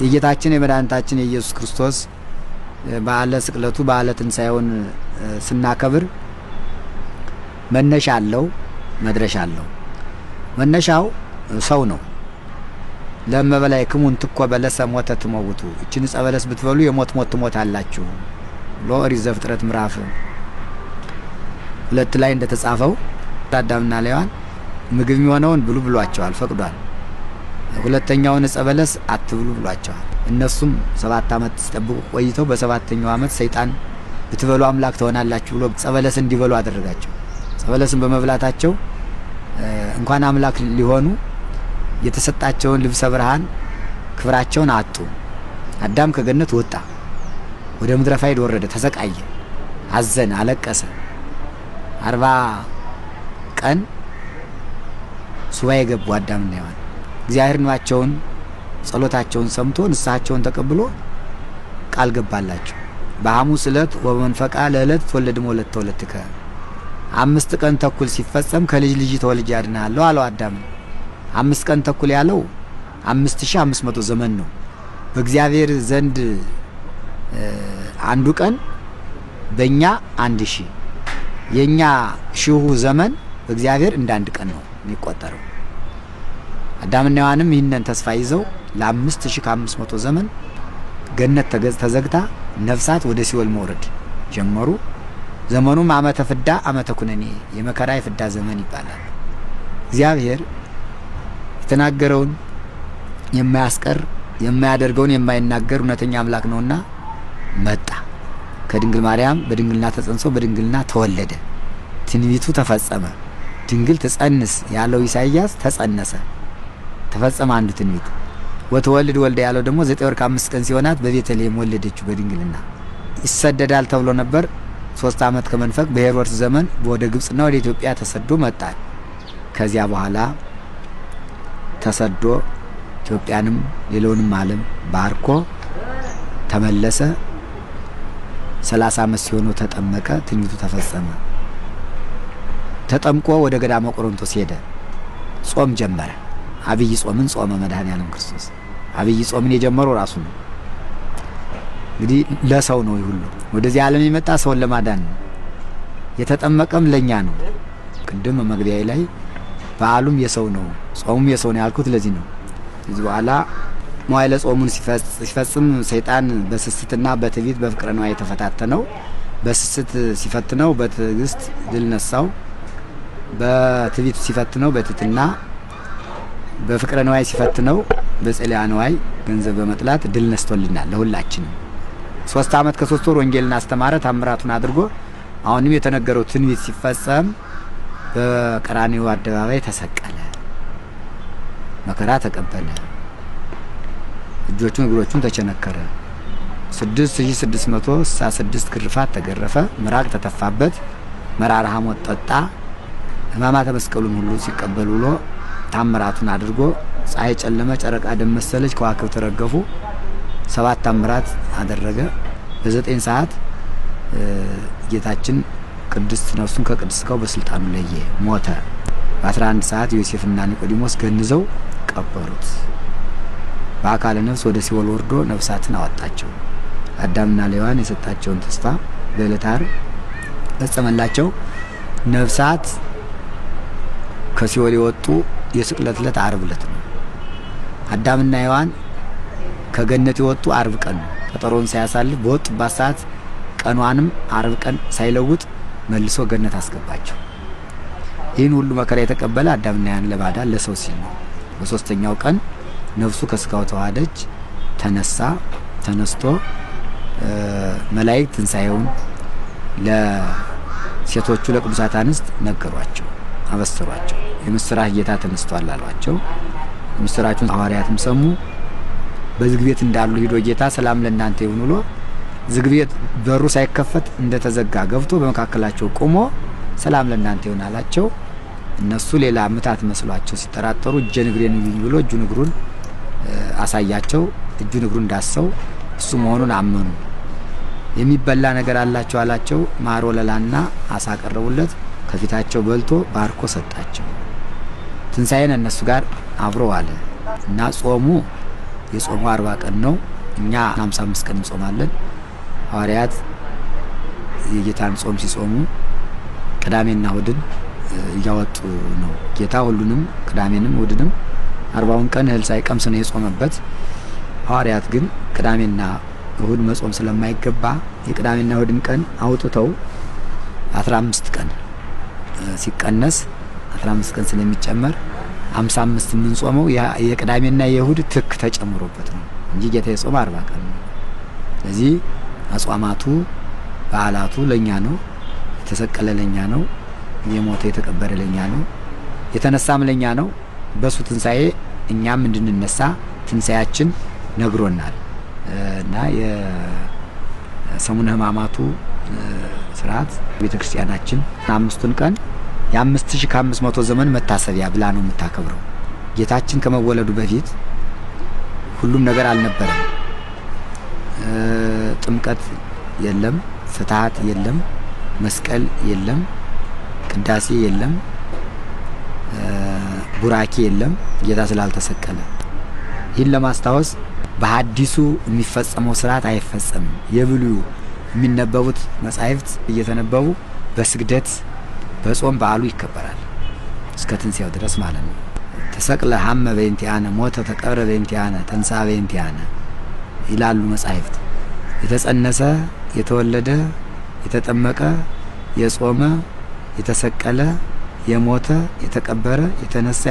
የጌታችን የመድኃኒታችን የኢየሱስ ክርስቶስ በዓለ ስቅለቱ በዓለ ትንሣኤውን ስናከብር መነሻ አለው፣ መድረሻ አለው። መነሻው ሰው ነው። ለመበላይክሙ እንትኮ በለሰ ሞተ ትመውቱ፣ እችን ዕፀ በለስ ብትበሉ የሞት ሞት ትሞታላችሁ ብሎ ኦሪት ዘፍጥረት ምዕራፍ 2 ላይ እንደተጻፈው አዳምና ሔዋን ምግብ የሚሆነውን ብሉ ብሏቸዋል፣ ፈቅዷል። ሁለተኛውን ዕፀ በለስ አትብሉ ብሏቸዋል። እነሱም 7 ዓመት ሲጠብቁ ቆይተው በሰባተኛው ዓመት ሰይጣን ብትበሉ አምላክ ትሆናላችሁ ብሎ ዕፀ በለስ እንዲበሉ አደረጋቸው። ዕፀ በለስን በመብላታቸው እንኳን አምላክ ሊሆኑ የተሰጣቸውን ልብሰ ብርሃን ክብራቸውን አጡ። አዳም ከገነት ወጣ፣ ወደ ምድረ ፋይድ ወረደ፣ ተሰቃየ፣ አዘነ፣ አለቀሰ። 40 ቀን ሱባኤ ገቡ አዳምና ሔዋን። እግዚአብሔር እንባቸውን ጸሎታቸውን ሰምቶ ንስሐቸውን ተቀብሎ ቃል ገባላቸው። በሐሙስ ዕለት ወመንፈቃ ለዕለት ተወለድሞ ዕለት ተወለድከ 5 ቀን ተኩል ሲፈጸም ከልጅ ልጅ ተወልጄ አድንሃለሁ አለው አዳም። 5 ቀን ተኩል ያለው 5500 ዘመን ነው። በእግዚአብሔር ዘንድ አንዱ ቀን በእኛ 1000፣ የኛ ሺሁ ዘመን በእግዚአብሔር እንደ አንድ ቀን ነው የሚቆጠረው። አዳምና ሔዋንም ይህንን ተስፋ ይዘው ለአምስት ሺህ ከአምስት መቶ ዘመን ገነት ተዘግታ ነፍሳት ወደ ሲኦል መውረድ ጀመሩ። ዘመኑም ዓመተ ፍዳ ዓመተ ኩነኔ የመከራ የፍዳ ዘመን ይባላል። እግዚአብሔር የተናገረውን የማያስቀር የማያደርገውን የማይናገር እውነተኛ አምላክ ነውና መጣ። ከድንግል ማርያም በድንግልና ተጸንሶ በድንግልና ተወለደ። ትንቢቱ ተፈጸመ። ድንግል ትጸንስ ያለው ኢሳይያስ ተጸነሰ፣ ተፈጸመ አንዱ ትንቢት። ወተወልድ ወልደ ያለው ደግሞ 9 ወር ከአምስት ቀን ሲሆናት በቤተልሔም ወለደችው በድንግልና። ይሰደዳል ተብሎ ነበር። 3 ዓመት ከመንፈቅ በሄሮድስ ዘመን ወደ ግብጽና ወደ ኢትዮጵያ ተሰዶ መጣ። ከዚያ በኋላ ተሰዶ ኢትዮጵያንም ሌላውንም ዓለም ባርኮ ተመለሰ። 30 ዓመት ሲሆነው ተጠመቀ። ትንቢቱ ተፈጸመ። ተጠምቆ ወደ ገዳመ ቆሮንቶስ ሄደ። ጾም ጀመረ። አብይ ጾምን ጾመ መድኃኔዓለም ክርስቶስ። አብይ ጾምን የጀመረው ራሱ ነው። እንግዲህ ለሰው ነው ይሁሉ ወደዚህ ዓለም የመጣ ሰውን ለማዳን ነው። የተጠመቀም ለኛ ነው። ቅድም መግቢያዬ ላይ በዓሉም የሰው ነው ጾሙም የሰው ነው ያልኩት ለዚህ ነው። ከዚህ በኋላ መዋዕለ ጾሙን ሲፈጽም ሰይጣን በስስትና በትዕቢት በፍቅረ ንዋይ የተፈታተነው በስስት ሲፈትነው በትዕግስት ድል ነሳው። በትዕቢት ሲፈትነው በትሕትና፣ በፍቅረ ንዋይ ሲፈትነው በጽልያ ንዋይ ገንዘብ በመጥላት ድል ነስቶልናል ለሁላችንም። 3 ዓመት ከ3 ወር ወንጌልን አስተማረ፣ ታምራቱን አድርጎ አሁንም የተነገረው ትንቢት ሲፈጸም በቀራንዮ አደባባይ ተሰቀለ፣ መከራ ተቀበለ፣ እጆቹን እግሮቹን ተቸነከረ፣ 6666 ግርፋት ተገረፈ፣ ምራቅ ተተፋበት፣ መራራ ሐሞት ጠጣ። ሕማማተ መስቀሉን ሁሉ ሲቀበል ውሎ ታምራቱን አድርጎ ፀሐይ ጨለመ፣ ጨረቃ ደም መሰለች፣ ከዋክብት ረገፉ። 7 ታምራት አደረገ። በ9 ሰዓት ጌታችን ቅድስት ነፍሱን ከቅድስት ሥጋው በስልጣኑ ለየ፣ ሞተ። በ11 ሰዓት ዮሴፍና ኒቆዲሞስ ገንዘው ቀበሩት። በአካለ ነፍስ ወደ ሲኦል ወርዶ ነፍሳትን አወጣቸው። አዳምና ሔዋን የሰጣቸውን ተስፋ በዕለተ ዓርብ ፈጸመላቸው። ነፍሳት ከሲኦል የወጡ የስቅለት ዕለት ዓርብ ዕለት ነው። አዳምና ሔዋን ከገነት የወጡ ዓርብ ቀን ነው። ቀጠሮውን ሳያሳልፍ በወጡባት ሰዓት ቀኗንም ዓርብ ቀን ሳይለውጥ መልሶ ገነት አስገባቸው። ይህን ሁሉ መከራ የተቀበለ አዳምና ሔዋን ለማዳን ለሰው ሲል ነው። በሶስተኛው ቀን ነፍሱ ከስጋው ተዋሃደች፣ ተነሳ። ተነስቶ መላእክት ትንሳኤውን ለሴቶቹ ለቅዱሳት አንስት ነገሯቸው፣ አበሰሯቸው። የምስራች ጌታ ተነስቷል አሏቸው። የምስራቹን ሐዋርያትም ሰሙ። በዝግ ቤት እንዳሉ ሂዶ ጌታ ሰላም ለእናንተ ይሁን ብሎ ዝግ ቤት በሩ ሳይከፈት እንደተዘጋ ገብቶ በመካከላቸው ቆሞ ሰላም ለእናንተ ይሁን አላቸው። እነሱ ሌላ ምታት መስሏቸው ሲጠራጠሩ እጄን እግሬን እዩኝ ብሎ እጁን እግሩን አሳያቸው። እጁን እግሩን ዳሰው እሱ መሆኑን አመኑ። የሚበላ ነገር አላቸው አላቸው። ማር ወለላና አሳ ቀረቡለት። ከፊታቸው በልቶ ባርኮ ሰጣቸው። ትንሳኤን እነሱ ጋር አብሮ ዋለ እና ጾሙ የጾመው 40 ቀን ነው። እኛ 55 ቀን እንጾማለን። ሐዋርያት የጌታን ጾም ሲጾሙ ቅዳሜና እሁድን እያወጡ ነው። ጌታ ሁሉንም ቅዳሜንም እሁድንም 40ውን ቀን እህል ሳይቀምስ ነው የጾመበት። ሐዋርያት ግን ቅዳሜና እሁድ መጾም ስለማይገባ የቅዳሜና እሁድን ቀን አውጥተው 15 ቀን ሲቀነስ 15 ቀን ስለሚጨመር 55 የምንጾመው የቅዳሜና የእሁድ ትክ ተጨምሮበት ነው እንጂ ጌታ የጾመ 40 ቀን ነው። ስለዚህ አጽዋማቱ በዓላቱ ለኛ ነው። የተሰቀለ ለኛ ነው። የሞተ የተቀበረ ለኛ ነው። የተነሳም ለኛ ነው። በሱ ትንሳኤ እኛም እንድንነሳ ትንሳኤያችን ነግሮናል እና የሰሙነ ሕማማቱ ስርዓት ቤተክርስቲያናችን 5ቱን ቀን የ5500 ዘመን መታሰቢያ ብላ ነው የምታከብረው። ጌታችን ከመወለዱ በፊት ሁሉም ነገር አልነበረም። ጥምቀት የለም፣ ፍትሐት የለም፣ መስቀል የለም፣ ቅዳሴ የለም፣ ቡራኬ የለም፣ ጌታ ስላልተሰቀለ። ይህን ለማስታወስ በሐዲሱ የሚፈጸመው ስርዓት አይፈጸምም። የብሉዩ የሚነበቡት መጻሕፍት እየተነበቡ በስግደት በጾም በዓሉ ይከበራል እስከ ትንሣኤው ድረስ ማለት ነው። ተሰቅለ ሀመ በእንቲአነ፣ ሞተ ተቀብረ በእንቲአነ፣ ተንሥአ በእንቲአነ ይላሉ መጻሕፍት። የተጸነሰ፣ የተወለደ፣ የተጠመቀ፣ የጾመ፣ የተሰቀለ፣ የሞተ፣ የተቀበረ፣ የተነሳ።